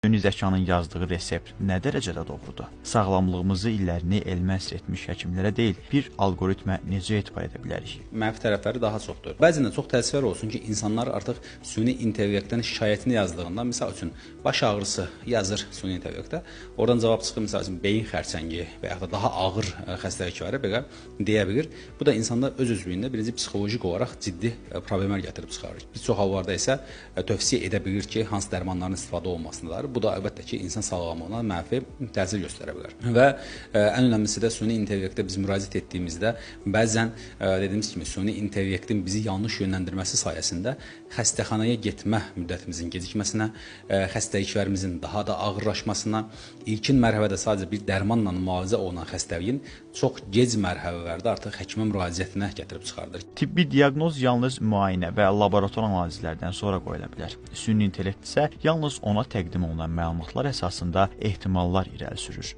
Süni zəkanın yazdığı resept nə dərəcədə doğrudur? Sağlamlığımızı illərini elmə həsr etmiş həkimlərə deyil, bir alqoritmə necə etibar edə bilərik? Mənfi tərəfləri daha çoxdur. Bəzən də çox təəssüflər olsun ki, insanlar artıq süni intellektdən şikayətini yazdığında, misal üçün baş ağrısı yazır süni intellektə, oradan cavab çıxır, misal üçün beyin xərçəngi və yaxud da daha ağır xəstəlikləri belə deyə bilir. Bu da insanda öz-özlüyündə birinci psixoloji olaraq ciddi problemlər gətirib çıxarır. Bir çox hallarda isə tövsiyə edə bilir ki, hansı dərmanların istifadə olunmasındadır. Bu da əlbəttə ki, insan sağlamlığına mənfi təsir göstərə bilər. Və ən önəmlisi də süni intellektə biz müraciət etdiyimizdə bəzən dediyimiz kimi süni intellektin bizi yanlış yönləndirməsi sayəsində xəstəxanaya getmə müddətimizin gecikməsinə, xəstəliklərimizin daha da ağırlaşmasına, ilkin mərhələdə sadəcə bir dərmanla müalicə olunan xəstəliyin çox gec mərhələlərdə artıq həkimə müraciətinə gətirib çıxardır. Tibbi diaqnoz yalnız müayinə və laborator analizlərdən sonra qoyula bilər. Süni intellekt isə yalnız ona təqdim olunan məlumatlar əsasında ehtimallar irəli sürür.